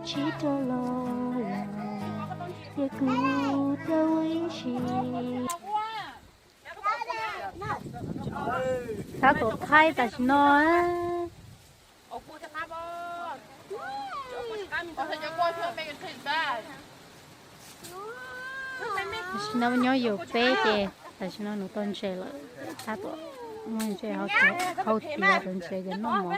Tsis rau los lawm, ces kuv rau ua ib ntsis. Tab tom thaij tam sim no. Tam sim no nyob yus peb ces tam sim no nws tau ntses lawm, tab tom muaj ntses hauv tiav, hauv tiav tus ntses ces noj mov.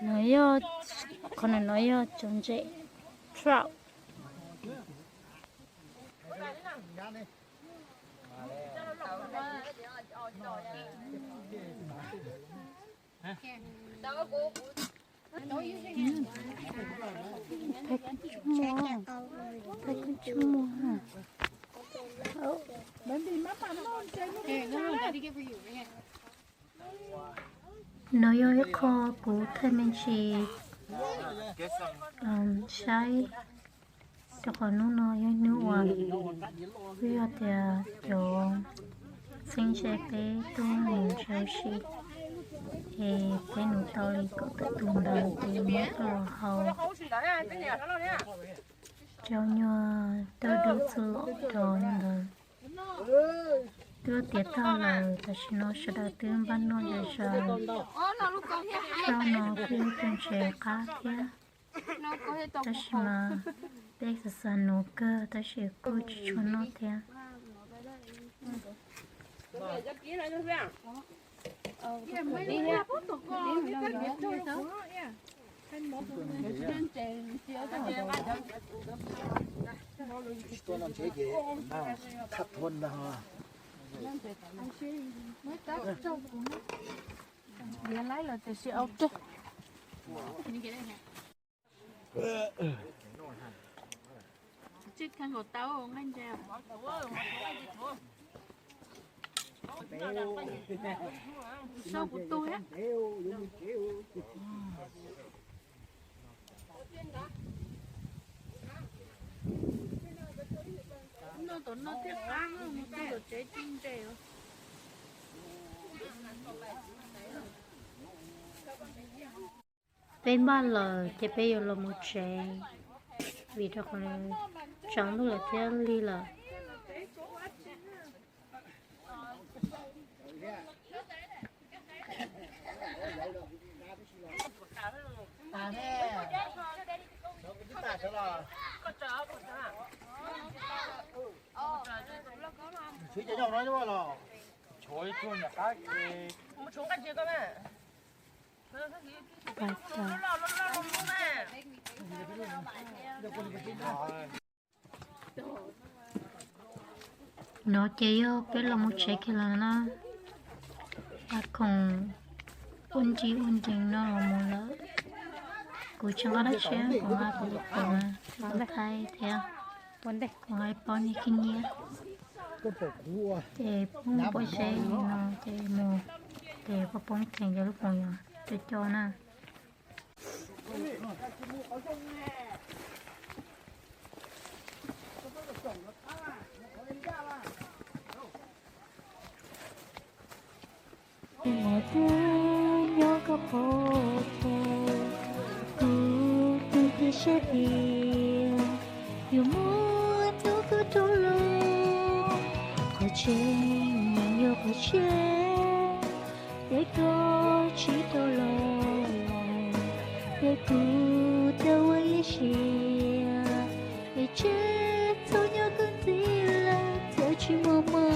No yog, qhov no no yog cov ntses trout. Peb kub tsuj muag, peb kub tsuj muag. No yog ib qho kuv thaij me ntsis saib, rau qhov hnub no yog hnub uas kuj yog tias cov txheeb ze peb tuaj mus ntsia ua si, es peb mus tau li kaum tawm tus ntawd ces muab tuaj los hau. Cov nyuag dawb dub txuj lom rau ntawd twb tiav tag lawm, tam sim no sawv daws twb npaj noj zom zaws. Zaum no kuj yog tus ntses qab thiab, tab sis mas peb xav xav nuv kawg tab sis kuj tsis tshua noj thiab. Noj tom no thiaj qab, mus txog tom tsev ci ntses. Peb npaj lawm ces peb yuav los mus tsev, vim rau qhov tsaus ntuj lawm thiab lig lawm. No ces yog peb los mus tsev kiag lawm na. Nqa khoom ua nri ua nrees no los mus lawm. Kuv tsis nqa dab tsi, kuv nqa kuv tus khoom, kuv tus thaij thiab kuv nqa ib pob niag khib nyiab. Ces poob pob zeb no ces mus, ces poob poob dheev cov lub khoom yog cov cov na. Mos twb nyob koj qhov chaw, kuv twb cia siab tias yuav muaj hnub koj rov los. Qhov tseeb yeej yog qhov tseeb, es koj tsis tau los lawm, es kuv tau ua ib siab, es tsis txhob nyob koj ntxiv lawm, txawm tsis muaj hmo